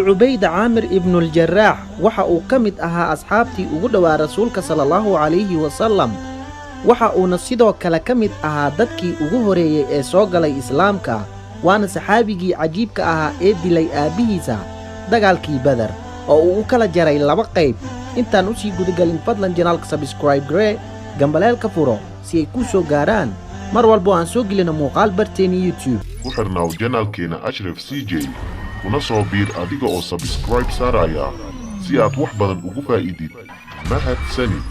Cubayda Caamir Ibnuljaraax waxa uu ka mid ahaa asxaabtii ugu dhowaa Rasuulka sala Allahu calayhi wasallam, waxa uuna sidoo kale ka mid ahaa dadkii ugu horeeyey ee soo galay Islaamka, waana saxaabigii cajiibka ahaa ee dilay aabbihiisa dagaalkii Beder oo uu u kala jaray laba qayb. Intaan u sii gudagelin, fadlan channelka subscribe garee, gambaleelka furo si ay kuu soo gaaraan mar walbo aan soo gelino muuqaal barteena YouTube. Ku xirnaaw channelkeena Ashraf CJ, kuna soo biir adiga oo subscribe saaraya si aad wax badan ugu faa'iidid. Mahadsanid.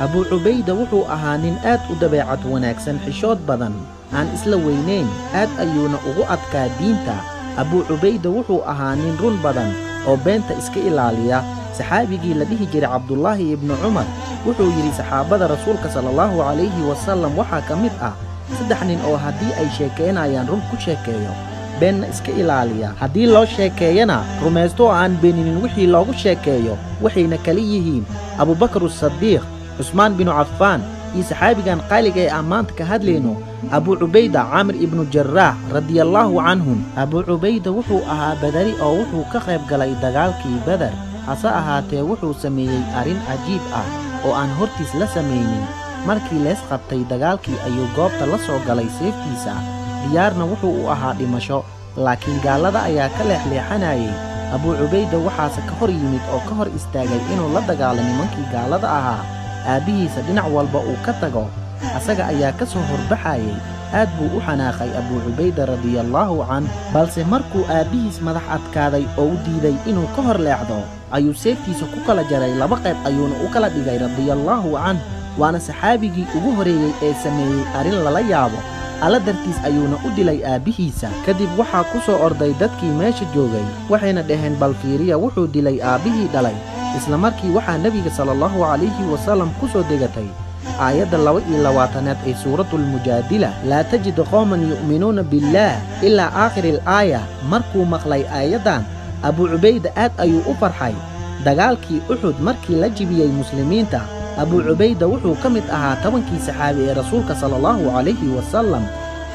Abuu Cubayda wuxuu ahaa nin aad u dabeecad wanaagsan, xishood badan, aan isla weynayn, aad ayuuna ugu adkaa diinta. Abuu Cubayda wuxuu ahaa nin run badan oo beenta iska ilaaliya. Saxaabigii la dhihi jiray Cabdulaahi Ibnu Cumar wuxuu yidhi: "Saxaabada Rasuulka sala Allahu calayhi wasallam waxaa ka mid ah saddex nin oo haddii ay sheekaynayaan run ku sheekeeyo, beenna iska ilaaliya, haddii loo sheekeeyana rumaysto oo aan beeninin wixii loogu sheekeeyo, waxayna kala yihiin Abubakar Asadiiq, Cusmaan binu Cafaan iyo saxaabigan qaaliga ee aan maanta ka hadlayno, Abuu Cubayda Caamir Ibnu Jaraax radiallaahu canhum." Abuu Cubayda wuxuu ahaa badari oo wuxuu ka qayb galay dagaalkii Beder. Hase ahaatee, wuxuu sameeyey arrin cajiib ah oo aan hortiis la samaynin. Markii lees qabtay dagaalkii ayuu goobta la soo galay seeftiisa, diyaarna wuxuu u ahaa dhimasho, laakiin gaalada ayaa ka leexleexanayay. Abuu Cubayda waxaase ka hor yimid oo ka hor istaagay inuu la dagaalo nimankii gaalada ahaa aabbihiisa. Dhinac walba uu ka tago, asaga ayaa ka soo horbaxayay. Aad buu u xanaaqay Abuu Cubayda radiallaahu canh, balse markuu aabbihiis madax adkaaday oo u diiday inuu ka hor leexdo, ayuu seeftiisa ku kala jaray laba qayb, ayuuna u kala dhigay radiallaahu canh. Waana saxaabigii ugu horeeyey ee sameeyey arrin lala yaabo. Alla dartiis ayuuna u dilay aabbihiisa. Kadib waxaa ku soo orday dadkii meesha joogay, waxayna dhaheen: "Bal fiiriya, wuxuu dilay aabbihii dhalay." Isla markii waxaa Nebiga sala Allahu calayhi wasallam ku soo degatay aayadda 22aad ee Suuratulmujaadila: "Laa tajidu qowman yu'minuuna billaah", ilaa aakhiri al aaya. Markuu maqlay aayaddan Abuu Cubayda, aad ayuu u farxay. Dagaalkii Uxud markii la jibiyey muslimiinta, Abuu Cubayda wuxuu ka mid ahaa 10kii saxaabi ee Rasuulka sala Allahu calayhi wasallam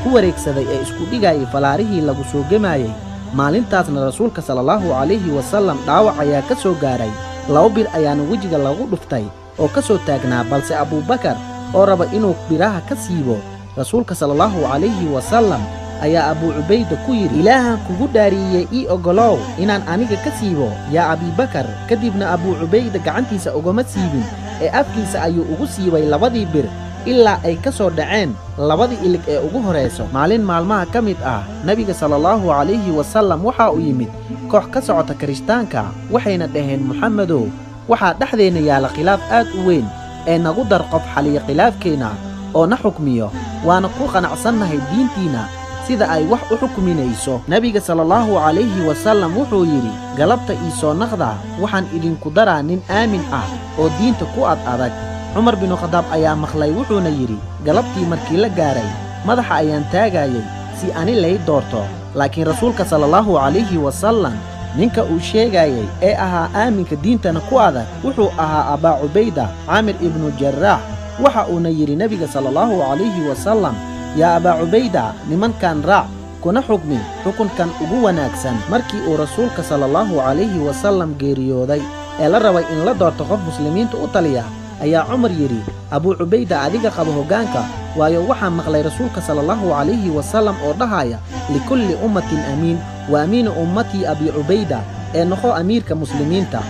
ku wareegsaday ee isku dhigayay falaarihii lagu soo gemaayey. Maalintaasna Rasuulka sala Allahu calayhi wasallam dhaawac ayaa ka soo gaaray, laba bir ayaana wejiga lagu dhuftay oo ka soo taagnaa, balse Abuubakar oo raba inuu biraha ka siibo Rasuulka sala Allahu calayhi wasallam ayaa Abuu Cubayda ku yidhi: "Ilaahan kugu dhaariiyey, ii oggolow inaan aniga ka siibo, yaa Abiibakar." Kadibna Abuu Cubayda gacantiisa ugama siibin ee afkiisa ayuu ugu siibay labadii bir ilaa ay ka soo dhaceen labadii ilig ee ugu horayso. Maalin maalmaha ka mid ah, Nebiga sala Allahu calayhi wasallam waxa uu yimid koox ka socota Kirishtaanka, waxayna dhaheen: "Muxamedow, waxaa dhexdeenna yaalla khilaaf aad u weyn ee nagu dar qof xaliya khilaafkeenna oo na xukmiyo, waana ku qanacsannahay diintiinna sida ay wax u xukminayso." Nebiga sala Allahu calayhi wasallam wuxuu yidhi: "Galabta ii soo naqda, waxaan idinku daraa nin aamin ah oo diinta ku ad adag." Cumar binu Khadaab ayaa maqlay, wuxuuna yidhi: "Galabtii markii la gaaray, madaxa ayaan taagayay si ani lay doorto, laakiin Rasuulka sala Allahu calayhi wasallam ninka uu sheegayay ee ahaa aaminka diintana ku adag wuxuu ahaa Abaa Cubayda Caamir Ibnu Jaraax." Waxa uuna yidhi Nebiga sala Allahu calayhi wasallam: "Yaa Abaa Cubayda, nimankan raac kuna xukmi xukunkan ugu wanaagsan." Markii uu Rasuulka sala Allahu calayhi wasallam geeriyooday ee la rabay in la doorto qof muslimiinta u taliya, ayaa Cumar yidhi: "Abuu Cubayda, adiga qaba hoggaanka, waayo waxaa maqlay Rasuulka sala Allahu calayhi wasallam oo dhahaya: 'Likulli ummatin amiin, wa amiinu ummatii Abi Cubayda', ee noqo amiirka muslimiinta."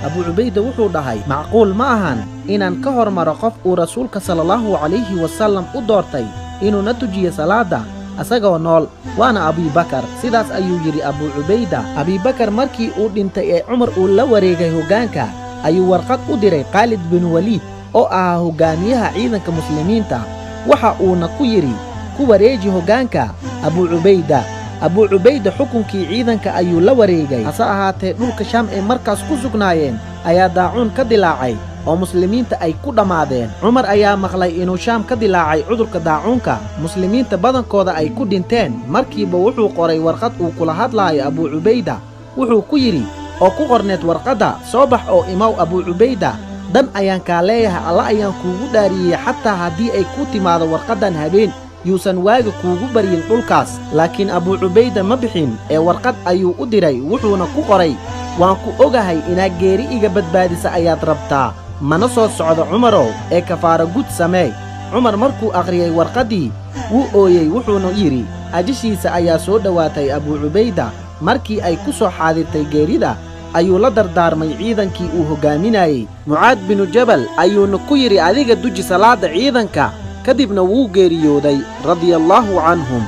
Abuu Cubayda wuxuu dhahay: "Macquul ma ahan inaan ka hormaro qof uu Rasuulka sala Allahu calayhi wasallam u doortay inuu na tujiyo salaadda asagoo nool, waana Abiibakar." Sidaas ayuu yidhi Abuu Cubayda. Abiibakar markii uu dhintay ee Cumar uu la wareegay hoggaanka, ayuu warqad u diray Khaalid bin Waliid oo ahaa hoggaamiyaha ciidanka muslimiinta. Waxa uuna ku yidhi: "Ku wareeji hoggaanka Abuu Cubayda." Abuu Cubayda xukunkii ciidanka ayuu la wareegay. Hase ahaatee, dhulka Shaam ee markaas ku sugnaayeen ayaa daacuun ka dilaacay oo muslimiinta ay ku dhammaadeen. Cumar ayaa maqlay inuu Shaam ka dilaacay cudurka daacuunka, muslimiinta badankooda ay ku dhinteen. Markiiba wuxuu qoray warqad uu kula hadlaayo Abuu Cubayda. Wuxuu ku yidhi oo ku qorneed warqadda: "Soo bax oo imow, Abuu Cubayda, dan ayaan kaa leeyahay. Alla ayaan kuugu dhaariyey, xataa haddii ay ku timaado warqaddan habeen Yuusan waaga kuugu baryin dhulkaas. Laakiin Abuu Cubayda ma bixin ee warqad ayuu u diray, wuxuuna ku qoray: Waan ku ogahay inaad geeri iga badbaadisa ayaad rabtaa, mana soo socdo Cumarow, ee kafaara gud sameey. Cumar markuu akhriyey warqaddii wuu ooyey, wuxuuna yidhi: Ajashiisa ayaa soo dhowaatay. Abuu Cubayda markii ay ku soo xaadirtay geerida ayuu la dardaarmay ciidankii uu hoggaaminayey. Mucaad binu Jabal ayuuna ku yidhi: Adiga duji salaadda ciidanka. Kadibna wuu geeriyooday, radiallaahu canhum.